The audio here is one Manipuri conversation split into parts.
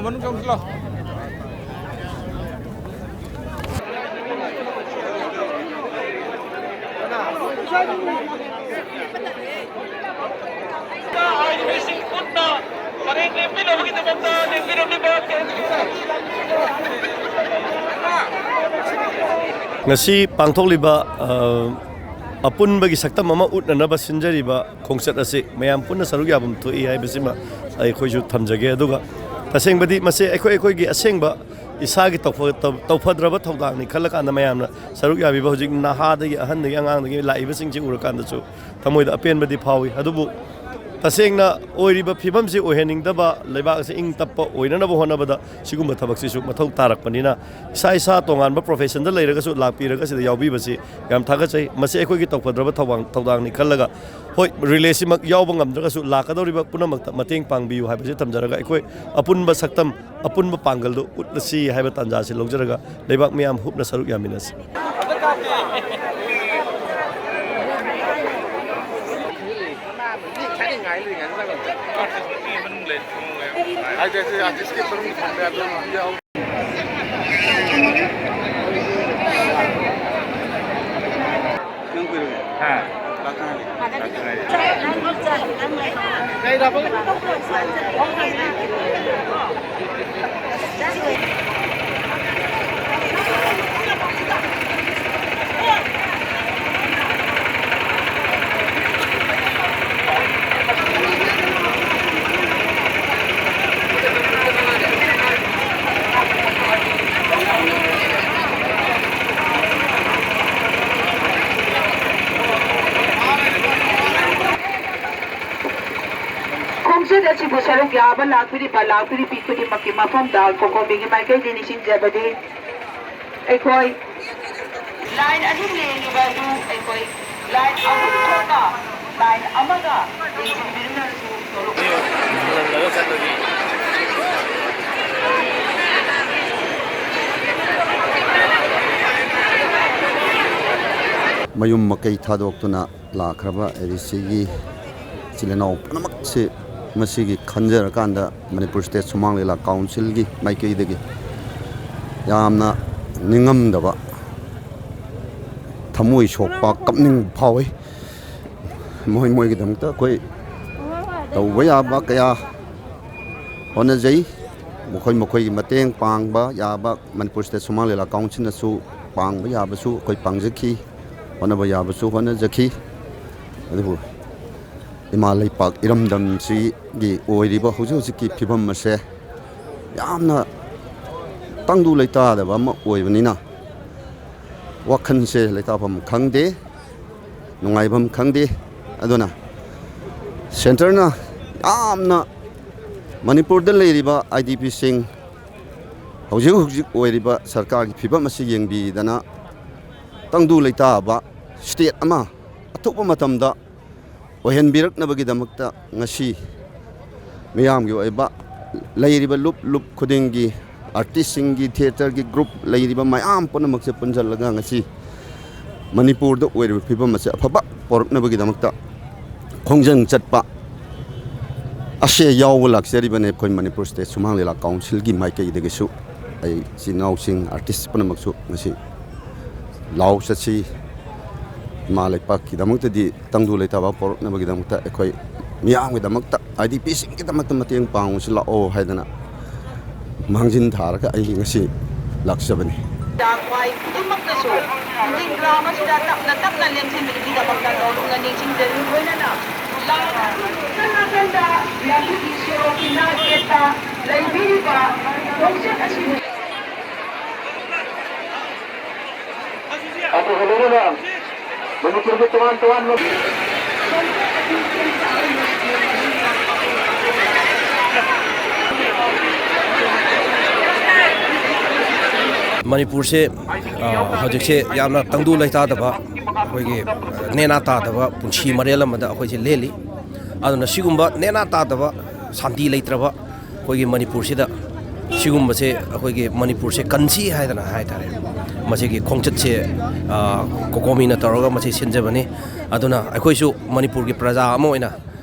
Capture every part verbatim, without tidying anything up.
ꯃꯅꯨꯡ ꯆꯪꯁꯤꯜꯂꯣ꯫ ꯉꯁꯤ ꯄꯥꯡꯊꯣꯛꯂꯤꯕ, ꯑ, ꯑꯄꯨꯟꯕꯒꯤ ꯁꯛꯇꯝ ꯑꯃ ꯎꯠꯅꯅꯕ ꯁꯤꯟꯖꯔꯤꯕ ꯈꯣꯡꯆꯠ ꯑꯁꯤ ꯃꯌꯥꯝ ꯄꯨꯟꯅ ꯁꯔꯨꯛ ꯌꯥꯐꯝ ꯊꯣꯛꯏ ꯍꯥꯏꯕꯁꯤꯃ ꯑꯩꯈꯣꯏꯁꯨ ꯊꯝꯖꯒꯦ꯫ ꯑꯗꯨꯒ ꯇꯁꯦꯡꯕꯗꯤ ꯃꯁꯤ ꯑꯩꯈꯣꯏ ꯑꯩꯈꯣꯏꯒꯤ ꯑꯁꯦꯡꯕ ꯏꯁꯥꯒꯤ ꯇꯧꯐ-, ꯇꯧ-, ꯇꯧꯐꯗ꯭ꯔꯕ ꯊꯧꯗꯥꯡꯅꯤ ꯈꯜꯂꯀꯥꯟꯗ ꯃꯌꯥꯝꯅ ꯁꯔꯨꯛ ꯌꯥꯕꯤꯕ ꯍꯧꯖꯤꯛ ꯅꯍꯥꯗꯒꯤ ꯑꯍꯟꯗꯒꯤ ꯑꯉꯥꯡꯗꯒꯤ ꯂꯥꯛꯏꯕꯁꯤꯡꯁꯤ ꯎꯔꯀꯥꯟꯗꯁꯨ ꯊꯃꯣꯏꯗ ꯑꯄꯦꯟꯕꯗꯤ ꯐꯥꯎꯏ꯫ ꯑꯗꯨꯕꯨ ꯇꯁꯦꯡꯅ ꯑꯣꯏꯔꯤꯕ ꯐꯤꯕꯝꯁꯤ ꯑꯣꯏꯍꯟꯅꯤꯡꯗꯕ, ꯂꯩꯕꯥꯛ ꯑꯁꯤ ꯏꯪ ꯇꯞꯄ ꯑꯣꯏꯅꯅꯕ ꯍꯣꯠꯅꯕꯗ ꯁꯤꯒꯨꯝꯕ ꯊꯕꯛꯁꯤꯁꯨ ꯃꯊꯧ ꯇꯥꯔꯛꯄꯅꯤꯅ, ꯏꯁꯥ ꯏꯁꯥ ꯇꯣꯉꯥꯟꯕ professionꯗ ꯂꯩꯔꯒꯁꯨ, ꯂꯥꯛꯄꯤꯔꯒ ꯁꯤꯗ ꯌꯥꯎꯕꯤꯕꯁꯤ ꯌꯥꯝ ꯊꯥꯒꯠꯆꯩ꯫ ꯃꯁꯤ ꯑꯩꯈꯣꯏꯒꯤ ꯇꯧꯐꯗ꯭ꯔꯕ ꯊꯧꯕꯥꯡ-, ꯊꯧꯗꯥꯡꯅꯤ ꯈꯜꯂꯒ, ꯍꯣꯏ, relaysꯁꯤꯃꯛ ꯌꯥꯎꯕ ꯉꯝꯗ꯭ꯔꯒꯁꯨ, ꯂꯥꯛꯀꯗꯧꯔꯤꯕ ꯄꯨꯝꯅꯃꯛꯇ ꯃꯇꯦꯡ ꯄꯥꯡꯕꯤꯌꯨ ꯍꯥꯏꯕꯁꯤ ꯊꯝꯖꯔꯒ, ꯑꯩꯈꯣꯏ ꯑꯄꯨꯟꯕ ꯁꯛꯇꯝ, ꯑꯄꯨꯟꯕ ꯄꯥꯡꯒꯜꯗꯨ ꯎꯠꯂꯁꯤ ꯍꯥꯏꯕ ꯇꯥꯟꯖꯥꯁꯤ ꯂꯧꯖꯔꯒ, ꯂꯩꯕꯥꯛ ꯃꯤꯌꯥꯝ ꯍꯨꯞꯅ ꯁꯔꯨꯛ ꯌꯥꯃꯤꯟꯅꯁꯤ꯫ ꯈꯣꯡꯆꯠ ꯑꯁꯤꯕꯨ ꯁꯔꯨꯛ ꯌꯥꯕ ꯂꯥꯛꯄꯤꯔꯤꯕ ꯂꯥꯛꯄꯤꯔꯤꯕꯤ ꯈꯨꯗꯤꯡꯃꯛꯀꯤ ꯃꯐꯝꯗ ꯀꯣꯀꯣꯃꯤꯒꯤ ꯃꯥꯏꯀꯩꯗꯒꯤ ꯅꯤꯡꯁꯤꯡꯖꯕꯗꯤ, ꯑꯩꯈꯣꯏ line ꯑꯅꯤ ꯂꯦꯡꯉꯤꯕ ꯑꯗꯨ ꯑꯩꯈꯣꯏ line ꯑꯍꯨꯝ ꯊꯣꯛꯅ line ꯑꯃꯒ ꯂꯦꯡꯁꯤꯟꯕꯤꯗꯨꯅꯁꯨ ꯇꯧꯔꯛꯎ꯫ ꯃꯌꯨꯝ ꯃꯀꯩ ꯊꯥꯗꯣꯛꯇꯨꯅ ꯂꯥꯛꯈ꯭ꯔꯕ ꯑꯦꯔꯤꯁꯤꯒꯤ ꯏꯆꯤꯜ ꯏꯅꯥꯎ ꯄꯨꯝꯅꯃꯛꯁꯤ ꯃꯁꯤꯒꯤ ꯈꯟꯖꯔꯀꯥꯟꯗ ꯃꯅꯤꯄꯨꯔ ꯁ꯭ꯇꯦꯠ ꯁꯨꯃꯥꯡ ꯂꯤꯂꯥ ꯀꯥꯎꯟꯁꯤꯜꯒꯤ ꯃꯥꯏꯀꯩꯗꯒꯤ ꯌꯥꯝꯅ ꯅꯤꯡꯉꯝꯗꯕ, ꯊꯃꯣꯏ ꯁꯣꯛꯄ, ꯀꯞꯅꯤꯡꯕ ꯐꯥꯎꯏ꯫ ꯃꯣꯏ ꯃꯣꯏꯒꯤꯗꯃꯛꯇ ꯑꯩꯈꯣꯏ ꯇꯧꯕ ꯌꯥꯕ ꯀꯌꯥ ꯍꯣꯠꯅꯖꯩ꯫ ꯃꯈꯣꯏ ꯃꯈꯣꯏꯒꯤ ꯃꯇꯦꯡ ꯄꯥꯡꯕ ꯌꯥꯕ ꯃꯅꯤꯄꯨꯔ ꯁ꯭ꯇꯦꯠ ꯁꯨꯃꯥꯡ ꯂꯤꯂꯥ ꯀꯥꯎꯟꯁꯤꯜꯅꯁꯨ ꯄꯥꯡꯕ ꯌꯥꯕꯁꯨ ꯑꯩꯈꯣꯏ ꯄꯥꯡꯖꯈꯤ, ꯍꯣꯠꯅꯕ ꯌꯥꯕꯁꯨ ꯍꯣꯠꯅꯖꯈꯤ꯫ ꯑꯗꯨꯕꯨ ꯏꯃꯥ ꯂꯩꯄꯥꯛ ꯏꯔꯝꯗꯝꯁꯤꯒꯤ ꯑꯣꯏꯔꯤꯕ ꯍꯧꯖꯤꯛ ꯍꯧꯖꯤꯛꯀꯤ ꯐꯤꯕꯝ ꯑꯁꯦ ꯌꯥꯝꯅ ꯇꯪꯗꯨ ꯂꯩꯇꯥꯗꯕ ꯑꯃ ꯑꯣꯏꯕꯅꯤꯅ, ꯋꯥꯈꯜꯁꯦ ꯂꯩꯇꯥꯐꯝ ꯈꯪꯗꯦ, ꯅꯨꯡꯉꯥꯏꯐꯝ ꯈꯪꯗꯦ꯫ ꯑꯗꯨꯅ ꯁꯦꯟꯇꯔꯅ ꯌꯥꯝꯅ ꯃꯅꯤꯄꯨꯔꯗ ꯂꯩꯔꯤꯕ ꯑꯥꯏ ꯗꯤ ꯄꯤꯁꯤꯡ, ꯍꯧꯖꯤꯛ ꯍꯧꯖꯤꯛ ꯑꯣꯏꯔꯤꯕ ꯁꯔꯀꯥꯔꯒꯤ ꯐꯤꯕꯝ ꯑꯁꯤ ꯌꯦꯡꯕꯤꯗꯅ, ꯇꯪꯗꯨ ꯂꯩꯇꯥꯕ ꯁ꯭ꯇꯦꯠ ꯑꯃ ꯑꯊꯨꯕ ꯃꯇꯝꯗ ꯑꯣꯏꯍꯟꯕꯤꯔꯛꯅꯕꯒꯤꯗꯃꯛꯇ ꯉꯁꯤ ꯃꯤꯌꯥꯝꯒꯤ ꯑꯣꯏꯕ ꯂꯩꯔꯤꯕ ꯂꯨꯞ ꯂꯨꯞ ꯈꯨꯗꯤꯡꯒꯤ ꯑꯥꯔꯇꯤꯁꯁꯤꯡꯒꯤ, ꯊꯤꯌꯦꯇꯔꯒꯤ ꯒ꯭ꯔꯨꯞ ꯂꯩꯔꯤꯕ ꯃꯌꯥꯝ ꯄꯨꯝꯅꯃꯛꯁꯦ ꯄꯨꯟꯁꯤꯜꯂꯒ ꯉꯁꯤ ꯃꯅꯤꯄꯨꯔꯗ ꯑꯣꯏꯔꯤꯕ ꯐꯤꯕꯝ ꯑꯁꯦ ꯑꯐꯕ ꯄꯣꯔꯛꯅꯕꯒꯤꯗꯃꯛꯇ ꯈꯣꯡꯖꯪ ꯆꯠꯄ ꯑꯁꯦ ꯌꯥꯎꯕ ꯂꯥꯛꯆꯔꯤꯕꯅꯦ꯫ ꯑꯩꯈꯣꯏ ꯃꯅꯤꯄꯨꯔ ꯁ꯭ꯇꯦꯠ ꯁꯨꯃꯥꯡ ꯂꯤꯂꯥ ꯀꯥꯎꯟꯁꯤꯜꯒꯤ ꯃꯥꯏꯀꯩꯗꯒꯤꯁꯨ ꯑꯩ ꯏꯆꯤꯟ ꯏꯅꯥꯎꯁꯤꯡ, ꯑꯥꯔꯇꯤꯁ ꯄꯨꯝꯅꯃꯛꯁꯨ ꯉꯁꯤ ꯂꯥꯎ ꯆꯠꯁꯤ, ꯏꯃꯥ ꯂꯩꯄꯥꯛꯀꯤꯗꯃꯛꯇꯗꯤ ꯇꯪꯗꯨ ꯂꯩꯇꯥꯕ ꯄꯣꯔꯛꯅꯕꯒꯤꯗꯃꯛꯇ ꯑꯩꯈꯣꯏ ꯃꯤꯌꯥꯝꯒꯤꯗꯃꯛꯇ, ꯑꯥꯏ ꯗꯤ ꯄꯤꯁꯤꯡꯒꯤꯗꯃꯛꯇ ꯃꯇꯦꯡ ꯄꯥꯡꯉꯨꯁꯤ ꯂꯥꯛꯑꯣ ꯍꯥꯏꯗꯅ ꯃꯥꯡꯖꯤꯟ ꯊꯥꯔꯒ ꯑꯩ ꯉꯁꯤ ꯂꯥꯛꯆꯕꯅꯤ꯫ ꯈꯨꯗꯤꯡꯃꯛꯇꯁꯨ ꯍꯧꯖꯤꯛ ꯒ꯭ꯔꯥꯎꯟ ꯑꯁꯤꯗ ꯇꯞꯅ ꯇꯞꯅ ꯂꯦꯡꯁꯤꯟꯕꯤꯕꯒꯤꯗꯃꯛꯇ ꯅꯧꯅ ꯅꯤꯡꯁꯤꯡꯖꯔꯤ꯫ ꯂꯣꯏꯅꯅ ꯂꯥꯎ ꯅꯥꯀꯟ ꯅꯥꯀꯟꯗ ꯂꯝꯕꯤꯒꯤ ꯁꯣꯔꯣꯛꯀꯤ ꯅꯥꯛ ꯌꯦꯠꯇ ꯂꯩꯕꯤꯔꯤꯕ ꯈꯣꯡꯆꯠ ꯑꯁꯤꯕꯨ ꯑꯗꯨꯒ ꯂꯣꯏꯅꯅ ꯃꯅꯤꯄꯨꯔꯒꯤ ꯇꯣꯉꯥꯟ ꯇꯣꯉꯥꯟꯕ ꯃꯅꯤꯄꯨꯔꯁꯦ, ꯑ, ꯍꯧꯖꯤꯛꯁꯦ ꯌꯥꯝꯅ ꯇꯪꯗꯨ ꯂꯩꯇꯥꯗꯕ, ꯑꯩꯈꯣꯏꯒꯤ ꯅꯦꯅꯥ ꯇꯥꯗꯕ ꯄꯨꯟꯁꯤ ꯃꯔꯦꯜ ꯑꯃꯗ ꯑꯩꯈꯣꯏꯁꯦ ꯂꯦꯜꯂꯤ꯫ ꯑꯗꯨꯅ ꯁꯤꯒꯨꯝꯕ ꯅꯦꯅꯥ ꯇꯥꯗꯕ, ꯁꯥꯟꯇꯤ ꯂꯩꯇ꯭ꯔꯕ ꯑꯩꯈꯣꯏꯒꯤ ꯃꯅꯤꯄꯨꯔꯁꯤꯗ, ꯁꯤꯒꯨꯝꯕꯁꯦ, ꯑꯩꯈꯣꯏꯒꯤ ꯃꯅꯤꯄꯨꯔꯁꯦ ꯀꯟꯁꯤ ꯍꯥꯏꯗꯅ ꯍꯥꯏ ꯇꯥꯔꯦ, ꯃꯁꯤꯒꯤ ꯈꯣꯡꯆꯠꯁꯦ, ꯑ, ꯀꯣꯀꯣꯃꯤꯅ ꯇꯧꯔꯒ ꯃꯁꯤ ꯁꯤꯟꯖꯕꯅꯤ꯫ ꯑꯗꯨꯅ ꯑꯩꯈꯣꯏꯁꯨ ꯃꯅꯤꯄꯨꯔꯒꯤ ꯄ꯭ꯔꯖꯥ ꯑꯃ ꯑꯣꯏꯅ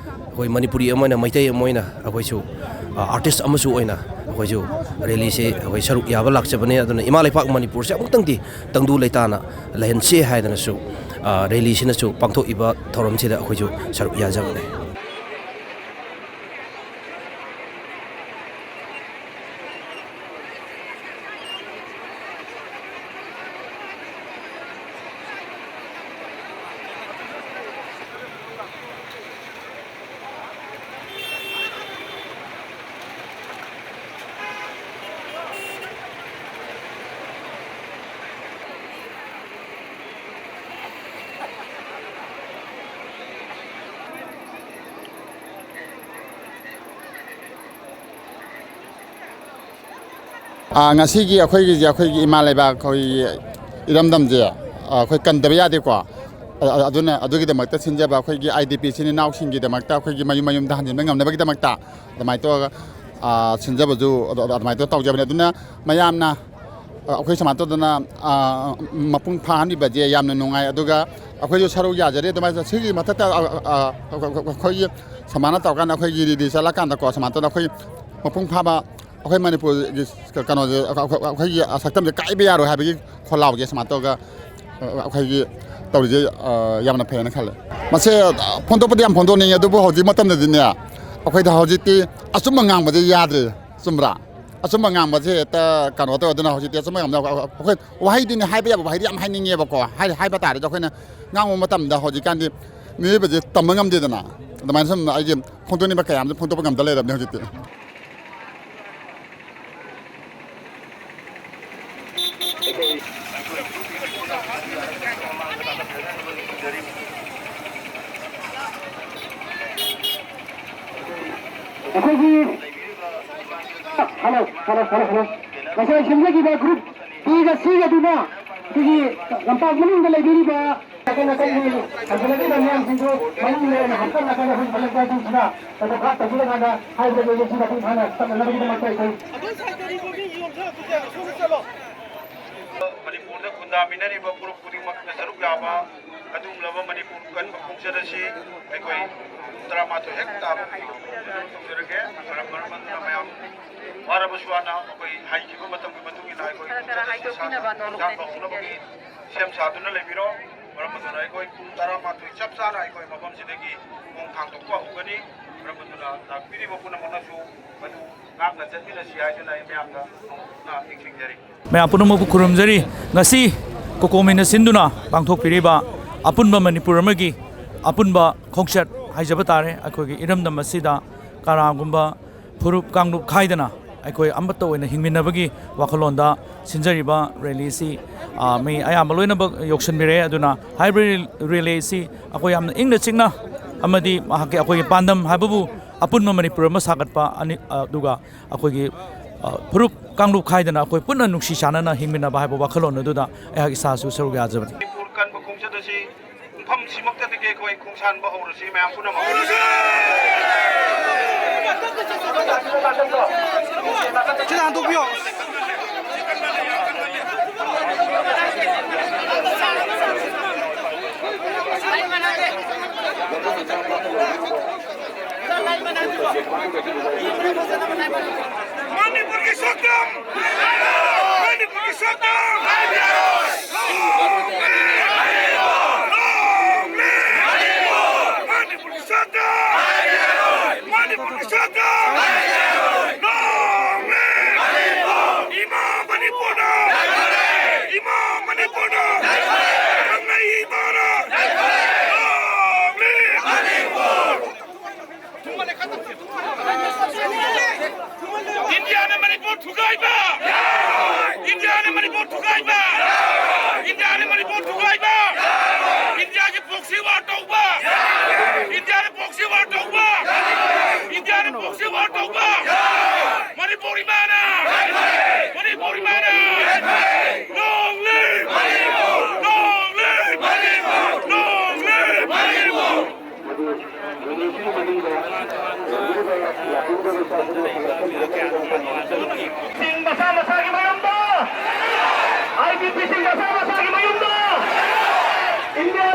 ꯑꯩꯈꯣꯏ ꯃꯅꯤꯄꯨꯔꯤ ꯑꯃ ꯑꯣꯏꯅ, ꯃꯩꯇꯩ ꯑꯃ ꯑꯣꯏꯅ ꯑꯩꯈꯣꯏꯁꯨ, ꯑ, ꯑꯥꯔꯇꯤꯁ ꯑꯃꯁꯨ ꯑꯣꯏꯅ ꯑꯩꯈꯣꯏꯁꯨ ꯔꯦꯂꯤꯁꯦ ꯑꯩꯈꯣꯏ ꯁꯔꯨꯛ ꯌꯥꯕ ꯂꯥꯛꯆꯕꯅꯦ꯫ ꯑꯗꯨꯅ ꯏꯃꯥ ꯂꯩꯄꯥꯛ ꯃꯅꯤꯄꯨꯔꯁꯦ ꯑꯃꯨꯛꯇꯪꯗꯤ ꯇꯪꯗꯨ ꯂꯩꯇꯥꯅ ꯂꯩꯍꯟꯁꯦ ꯍꯥꯏꯗꯅꯁꯨ, ꯑ, ꯔꯦꯂꯤꯁꯤꯅꯁꯨ ꯄꯥꯡꯊꯣꯛꯏꯕ ꯊꯧꯔꯝꯁꯤꯗ ꯑꯩꯈꯣꯏꯁꯨ ꯁꯔꯨꯛ ꯌꯥꯖꯕꯅꯦ꯫ ꯑꯥ, ꯉꯁꯤꯒꯤ ꯑꯩꯈꯣꯏꯒꯤꯁꯦ, ꯑꯩꯈꯣꯏꯒꯤ ꯏꯃꯥ ꯂꯩꯕꯥꯛ, ꯑꯩꯈꯣꯏꯒꯤ ꯏꯔꯝꯗꯝꯁꯦ, ꯑꯥ, ꯑꯩꯈꯣꯏ ꯀꯟꯗꯕ ꯌꯥꯗꯦꯀꯣ꯫ ꯑ-, ꯑ-, ꯑꯗꯨꯅ ꯑꯗꯨꯒꯤꯗꯃꯛꯇ ꯁꯤꯟꯖꯕ, ꯑꯩꯈꯣꯏꯒꯤ ꯑꯥꯏ ꯗꯤ ꯄꯤ ꯏꯆꯤꯟ ꯏꯅꯥꯎꯁꯤꯡꯒꯤꯗꯃꯛꯇ, ꯑꯩꯈꯣꯏꯒꯤ ꯃꯌꯨꯝ ꯃꯌꯨꯝꯗ ꯍꯟꯖꯤꯟꯕ ꯉꯝꯅꯕꯒꯤꯗꯃꯛꯇ ꯑꯗꯨꯃꯥꯏꯅ ꯇꯧꯔꯒ, ꯑꯥ, ꯁꯤꯟꯖꯕꯁꯨ ꯑꯗꯨ-, ꯑꯗꯨ-, ꯑꯗꯨꯃꯥꯏꯅ ꯇꯧꯔ ꯇꯧꯖꯕꯅꯦ꯫ ꯑꯗꯨꯅ ꯃꯌꯥꯝꯅ, ꯑ, ꯑꯩꯈꯣꯏ ꯁꯨꯃꯥꯏꯅ ꯇꯧꯗꯅ, ꯑꯥ, ꯃꯄꯨꯡ ꯐꯥꯍꯟꯕꯤꯕꯁꯦ ꯌꯥꯝꯅ ꯅꯨꯡꯉꯥꯏ꯫ ꯑꯗꯨꯒ ꯑꯩꯈꯣꯏꯁꯨ ꯁꯔꯨꯛ ꯌꯥꯖꯔꯤ꯫ ꯑꯗꯨꯃꯥꯏꯅ ꯁꯤꯒꯤ ꯃꯊꯛꯇ, ꯑ, ꯑ, ꯑ, ꯑꯩꯈꯣꯏꯒꯤ ꯁꯨꯃꯥꯏꯅ ꯇꯧꯔꯀꯥꯟꯗ, ꯑꯩꯈꯣꯏꯒꯤ ꯔꯦꯂꯤ ꯆꯠꯂꯀꯥꯟꯗꯀꯣ, ꯁꯨꯃꯥꯏꯅ ꯇꯧꯗꯅ ꯑꯩꯈꯣꯏ ꯃꯄꯨꯡ ꯐꯥꯕ ꯑꯩꯈꯣꯏ ꯃꯅꯤꯄꯨꯔꯒꯤ ꯀꯩꯅꯣꯁꯦ, ꯑꯩꯈꯣꯏꯒꯤ ꯁꯛꯇꯝꯁꯦ ꯀꯥꯏꯕ ꯌꯥꯔꯣꯏ ꯍꯥꯏꯕꯒꯤ ꯈꯣꯜꯂꯥꯎꯁꯦ ꯁꯨꯃꯥꯏꯅ ꯇꯧꯔꯒ, ꯑꯩꯈꯣꯏꯒꯤ ꯇꯧꯔꯤꯁꯦ, ꯑ, ꯌꯥꯝꯅ ꯐꯩꯌꯦꯅ ꯈꯜꯂꯦ꯫ ꯃꯁꯦ ꯐꯣꯡꯗꯣꯛꯄꯗꯤ ꯌꯥꯝ ꯐꯣꯡꯗꯣꯛꯅꯤꯡꯉꯤ, ꯑꯗꯨꯕꯨ ꯍꯧꯖꯤꯛ ꯃꯇꯝꯗꯗꯤꯅꯦ, ꯑꯩꯈꯣꯏꯗ ꯍꯧꯖꯤꯛꯇꯤ ꯑꯆꯨꯝꯕ ꯉꯥꯡꯕꯁꯦ ꯌꯥꯗ꯭ꯔꯦ꯫ ꯆꯨꯝꯕ꯭ꯔꯥ? ꯑꯆꯨꯝꯕ ꯉꯥꯡꯕꯁꯦ ꯍꯦꯛꯇ ꯀꯩꯅꯣ ꯇꯧꯋꯦ꯫ ꯑꯗꯨꯅ ꯍꯧꯖꯤꯛꯇꯤ ꯑꯆꯨꯝꯕ ꯉꯥꯡꯕꯗ ꯑꯩꯈꯣꯏ ꯋꯥꯍꯩꯗꯤꯅꯦ, ꯍꯥꯏꯕ ꯌꯥꯕ ꯋꯥꯍꯩꯗꯤ ꯌꯥꯝ ꯍꯥꯏꯅꯤꯡꯉꯦꯕꯀꯣ, ꯍꯥꯏ-, ꯍꯥꯏꯕ ꯇꯥꯔꯁꯨ ꯑꯩꯈꯣꯏꯅ ꯉꯥꯡꯕ ꯃꯇꯝꯗ ꯍꯧꯖꯤꯛꯀꯥꯟꯗꯤ ꯃꯤꯑꯣꯏꯕꯁꯦ ꯇꯝꯕ ꯉꯝꯗꯦꯗꯅ꯫ ꯑꯗꯨꯃꯥꯏꯅ ꯁꯨꯝ ꯑꯩꯒꯤ ꯐꯣꯡꯗꯣꯛꯅꯤꯡꯕ ꯀꯌꯥ ꯑꯃꯁꯨ ꯐꯣꯡꯗꯣꯛꯄ ꯉꯝꯗ ꯂꯩꯔꯕꯅꯦ ꯍꯧꯖꯤꯛꯇꯤ꯫ ꯑꯩꯈꯣꯏꯒꯤ, ꯍꯜꯂꯣ, ꯍꯜꯂꯣ, ꯍꯜꯂꯣ, ꯍꯜꯂꯣ꯫ ꯉꯁꯥꯏ ꯁꯦꯝꯖꯈꯤꯕ ꯒ꯭ꯔꯨꯞ ꯕꯤꯒ ꯁꯤꯒꯗꯨꯅ ꯑꯩꯈꯣꯏꯒꯤ ꯂꯝꯄꯥꯛ ꯃꯅꯨꯡꯗ ꯂꯩꯕꯤꯔꯤꯕ ꯅꯥꯀꯟ ꯅꯥꯀꯟꯒꯤ ꯍꯟꯖꯤꯜꯂꯛꯂꯤꯕ ꯃꯤꯌꯥꯝꯁꯤꯡꯗꯨ ꯃꯅꯨꯡꯗ ꯑꯣꯏꯅ ꯍꯥꯞꯆꯜꯂꯀꯥꯟꯗ ꯑꯩꯈꯣꯏ ꯊꯕꯛ ꯇꯧꯕꯤꯔꯀꯥꯟꯗ ꯍꯥꯏꯔꯤꯕ ꯂꯣꯏꯕꯁꯤ ꯃꯄꯨꯡ ꯐꯥꯅ ꯆꯠꯅꯅꯕꯒꯤꯗꯃꯛꯇ ꯑꯩꯈꯣꯏ ꯑꯗꯣ ꯁꯥꯏ ꯀꯔꯤꯒꯨꯝꯕꯤ ꯌꯣꯟꯊꯣꯔꯛꯄꯁꯦ ꯁꯣꯝꯗ ꯆꯠꯂꯣ꯫ ꯃꯅꯤꯄꯨꯔꯗ ꯈꯨꯟꯗꯥꯃꯤꯟꯅꯔꯤꯕ ꯐꯨꯔꯨꯞ ꯈꯨꯗꯤꯡꯃꯛꯅ ꯁꯔꯨꯛ ꯌꯥꯕ ꯑꯗꯨꯒꯨꯝꯂꯕ ꯃꯅꯤꯄꯨꯔ ꯀꯟꯕ ꯈꯣꯡꯆꯠ ꯑꯁꯤ ꯑꯩꯈꯣꯏ ꯄꯨꯡ ꯇꯔꯥꯃꯥꯊꯣꯏ ꯍꯦꯛ ꯇꯥꯕ ꯇꯧꯖꯔꯒꯦ꯫ ꯃꯔꯝ ꯑꯗꯨꯅ ꯃꯌꯥꯝ ꯋꯥꯔꯕꯁꯨ ꯋꯥꯅ ꯑꯩꯈꯣꯏ ꯍꯩꯈꯤꯕ ꯃꯇꯝꯒꯤ ꯃꯇꯨꯡ ꯏꯟꯅ ꯑꯩꯈꯣꯏ ꯈꯣꯡꯆꯠ ꯑꯁꯤ ꯁꯥꯡꯅ ꯍꯤꯟꯖꯥꯡ ꯍꯧꯅꯕꯒꯤ ꯁꯦꯝ ꯁꯥꯗꯨꯅ ꯂꯩꯕꯤꯔꯣ꯫ ꯃꯔꯝ ꯑꯗꯨꯅ ꯑꯩꯈꯣꯏ ꯄꯨꯡ ꯇꯔꯥꯃꯥꯊꯣꯏ ꯆꯞ ꯆꯥꯅ ꯑꯩꯈꯣꯏ ꯃꯐꯝꯁꯤꯗꯒꯤ ꯈꯣꯡ ꯊꯥꯡꯗꯣꯛꯄ ꯍꯧꯒꯅꯤ꯫ ꯃꯔꯝ ꯑꯗꯨꯅ ꯂꯥꯛꯄꯤꯔꯤꯕ ꯄꯨꯝꯅꯃꯛꯅꯁꯨ ꯃꯗꯨ ꯉꯥꯛꯅ ꯆꯠꯃꯤꯟꯅꯁꯤ ꯍꯥꯏꯗꯨꯅ ꯑꯩ ꯃꯌꯥꯝꯗ ꯅꯤꯡꯁꯤꯡꯖꯔꯤ꯫ ꯃꯌꯥꯝ ꯄꯨꯝꯅꯃꯛꯄꯨ ꯈꯨꯔꯨꯝꯖꯔꯤ꯫ ꯉꯁꯤ ꯀꯣꯀꯣꯃꯤꯅ ꯁꯤꯟꯗꯨꯅ ꯄꯥꯡꯊꯣꯛꯄꯤꯔꯤꯕ ꯑꯄꯨꯟꯕ ꯃꯅꯤꯄꯨꯔ ꯑꯃꯒꯤ ꯑꯄꯨꯟꯕ ꯈꯣꯡꯆꯠ ꯍꯥꯏꯖꯕ ꯇꯥꯔꯦ꯫ ꯑꯩꯈꯣꯏꯒꯤ ꯏꯔꯝꯗꯝ ꯑꯁꯤꯗ ꯀꯅꯥꯒꯨꯝꯕ ꯐꯨꯔꯨꯞ ꯀꯥꯡꯂꯨꯞ ꯈꯥꯏꯗꯅ ꯑꯩꯈꯣꯏ ꯑꯃꯠꯇ ꯑꯣꯏꯅ ꯍꯤꯡꯃꯤꯟꯅꯕꯒꯤ ꯋꯥꯈꯜꯂꯣꯟꯗ ꯁꯤꯟꯖꯔꯤꯕ ꯔꯦꯂꯤꯁꯤ, ꯑ, ꯃꯤ ꯑꯌꯥꯝꯕ ꯂꯣꯏꯅꯃꯛ ꯌꯧꯁꯤꯟꯕꯤꯔꯛꯑꯦ꯫ ꯑꯗꯨꯅ ꯍꯥꯏꯔꯤꯕ ꯔꯦꯂꯤꯁꯤ ꯑꯩꯈꯣꯏ ꯌꯥꯝꯅ ꯏꯪꯅ ꯆꯤꯛꯅ ꯑꯃꯗꯤ ꯃꯍꯥꯛꯀꯤ, ꯑꯩꯈꯣꯏꯒꯤ ꯄꯥꯟꯗꯝ ꯍꯥꯏꯕꯕꯨ ꯑꯄꯨꯟꯕ ꯃꯅꯤꯄꯨꯔ ꯑꯃ ꯁꯥꯒꯠꯄ, ꯑꯅꯤ, ꯑꯗꯨꯒ ꯑꯩꯈꯣꯏꯒꯤ, ꯑ, ꯐꯨꯔꯨꯞ ꯀꯥꯡꯂꯨꯞ ꯈꯥꯏꯗꯅ ꯑꯩꯈꯣꯏ ꯄꯨꯟꯅ ꯅꯨꯡꯁꯤ ꯆꯥꯟꯅꯅ ꯍꯤꯡꯃꯤꯟꯅꯕ ꯍꯥꯏꯕ ꯋꯥꯈꯜꯂꯣꯟ ꯑꯗꯨꯗ ꯑꯩꯍꯥꯛ ꯏꯁꯥꯁꯨ ꯁꯔꯨꯛ ꯌꯥꯖꯕꯅꯤ꯫ ꯃꯅꯤꯄꯨꯔ ꯀꯟꯕ ꯈꯣꯡꯆꯠ ꯑꯁꯤ ꯄꯨꯡꯐꯝꯁꯤꯃꯛꯇꯗꯒꯤ ꯑꯩꯈꯣꯏ ꯈꯣꯡꯁꯥꯟꯕ ꯍꯧꯔꯁꯤ ꯃꯌꯥꯝ ꯄꯨꯝꯅꯃꯛ꯫ ꯁꯤꯗ ꯍꯟꯗꯣꯛꯄꯤꯌꯣ꯫ ꯃꯅꯤꯄꯨꯔꯒꯤ ꯁꯛꯇꯝ! ꯃꯅꯤꯄꯨꯔꯒꯤ ꯁꯛꯇꯝ! ꯃꯅꯤꯄꯨꯔꯒꯤ ꯁꯛꯇꯝ! ꯃꯅꯤꯄꯨꯔꯒꯤ ꯁꯛꯇꯝ! Long live! ꯏꯃꯥ ꯃꯅꯤꯄꯨꯔꯗ! ꯏꯃꯥ ꯃꯅꯤꯄꯨꯔꯗ! ꯀꯪꯂꯩ ꯏꯃꯥꯅ! Long live! ꯏꯟꯗꯤꯌꯥꯅ ꯃꯅꯤꯄꯨꯔ ꯊꯨꯒꯥꯏꯕ! ꯏꯟꯗꯤꯌꯥꯅ ꯃꯅꯤꯄꯨꯔ ꯊꯨꯒꯥꯏꯕ! ꯏꯟꯗꯤꯌꯥꯅ ꯃꯅꯤꯄꯨꯔ ꯊꯨꯒꯥꯏꯕ! ꯏꯟꯗꯤꯌꯥꯒꯤ proxy war ꯇꯧꯕ! ꯏꯟꯗꯤꯌꯥꯅ proxy war ꯇꯧꯕ! ꯏꯟꯗꯤꯌꯥꯅ proxy war ꯇꯧꯕ! ꯃꯅꯤꯄꯨꯔ ꯏꯃꯥꯅ! ꯃꯅꯤꯄꯨꯔ ꯏꯃꯥꯅ! Long live! Long live! Long live! ꯁꯤꯡ ꯃꯁꯥ ꯃꯁꯥꯒꯤ ꯃꯌꯨꯝꯗ! IDP ꯁꯤꯡ ꯃꯁꯥ ꯃꯁꯥꯒꯤ ꯃꯌꯨꯝꯗ! ꯏꯟꯗꯤꯌꯥ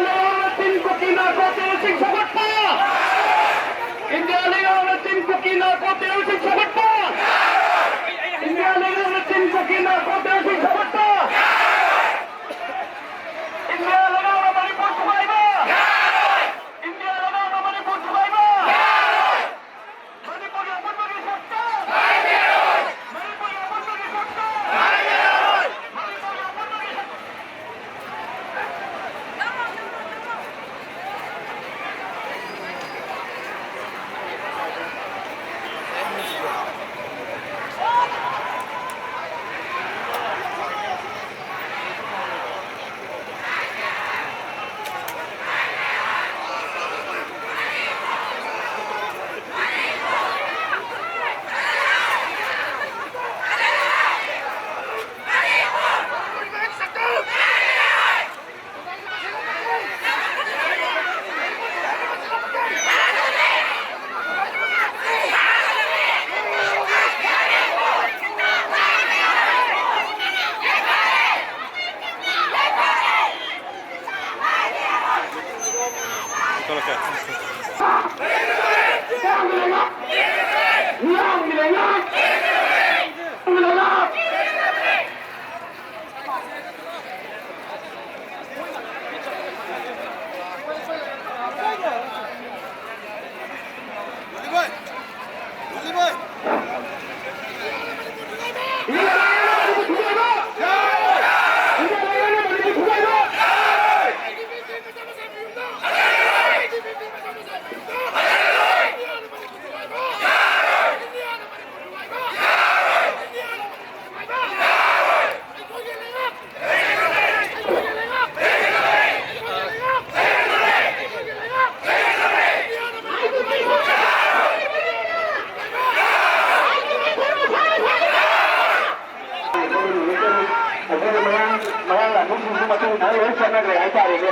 ꯑꯩꯈꯣꯏꯅ ꯃꯌꯥꯡ ꯃꯌꯥꯡ ꯂꯥꯟꯃꯤꯁꯤꯡꯁꯨ ꯃꯇꯨꯡ ꯏꯟꯅ ꯂꯣꯏ ꯆꯠꯅꯈ꯭ꯔꯦ ꯍꯥꯏꯇꯥꯔꯦꯅꯦ꯫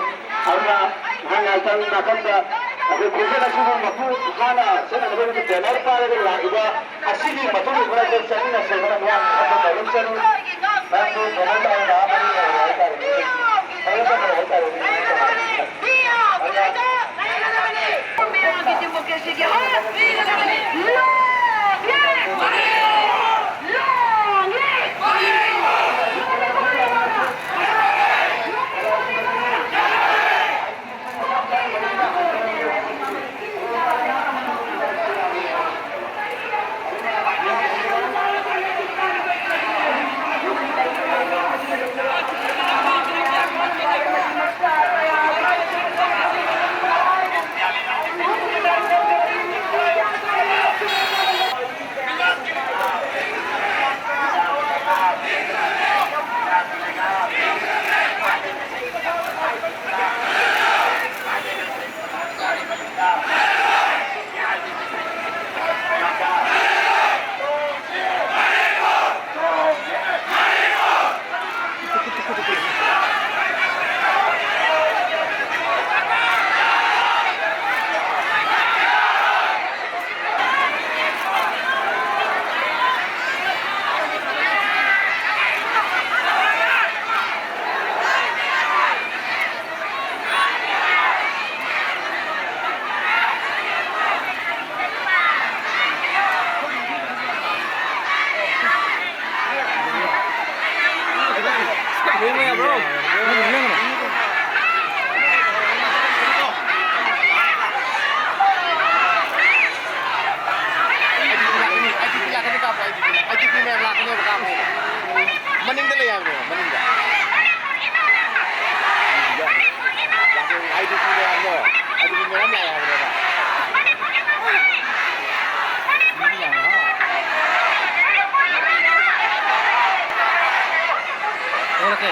ꯑꯗꯨꯅ ꯉꯥꯏꯍꯥꯛ ꯉꯥꯏꯍꯥꯛꯇꯪ ꯅꯥꯀꯟꯗ ꯑꯩꯈꯣꯏ ꯈꯣꯡꯆꯠ ꯑꯁꯤꯕꯨ ꯃꯄꯨꯡ ꯐꯥꯅ ꯆꯠꯅꯅꯕꯒꯤ ꯕꯦꯅꯔ ꯄꯥꯏꯔꯒ ꯂꯥꯛꯏꯕ ꯑꯁꯤꯒꯤ ꯃꯇꯨꯡ ꯏꯟꯅ ꯑꯩꯈꯣꯏ ꯆꯠꯃꯤꯟꯅꯁꯦ꯫ ꯃꯔꯝ ꯃꯌꯥꯝ ꯑꯃ ꯇꯧꯔꯝ ꯆꯠꯂꯨ꯫ ꯃꯌꯥꯝꯕꯨ ꯕꯦꯅꯔ ꯄꯥꯏꯔꯒ ꯂꯥꯛꯑꯝꯕꯅꯤꯅ ꯍꯥꯏꯇꯥꯔꯦꯅꯦ꯫ ꯐꯖꯅ ꯆꯠꯅꯕ ꯍꯥꯏꯇꯥꯔꯦꯅꯦ꯫ ꯑꯗꯨꯅ ꯂꯥꯛꯀꯅꯤ, ꯑꯥꯏ ꯗꯤ ꯄꯤ ꯂꯥꯛꯀꯅꯤ, ꯀꯥꯞꯄꯣ, ꯑꯥꯏ ꯗꯤ ꯄꯤ ꯂꯥꯛꯀꯅꯤ, ꯑꯥꯏ ꯗꯤ ꯄꯤ ꯃꯌꯥꯝ ꯂꯥꯛꯀꯅꯦꯕ, ꯀꯥꯞꯄꯣ꯫ ꯃꯅꯤꯡꯗ ꯂꯩ ꯍꯥꯏꯕꯅꯦꯕ, ꯃꯅꯤꯡꯗ꯫ ꯑꯥꯏ ꯗꯤ ꯄꯤ ꯃꯌꯥꯝꯗꯣ, ꯑꯥꯏ ꯗꯤ ꯄꯤ ꯃꯌꯥꯝ ꯂꯥꯛꯑꯦ ꯍꯥꯏꯕꯅꯦꯕ꯫ ꯃꯤꯗꯤ ꯌꯥꯝꯃꯦ, ꯍꯥ? ꯊꯣꯛꯂꯛꯀꯦ꯫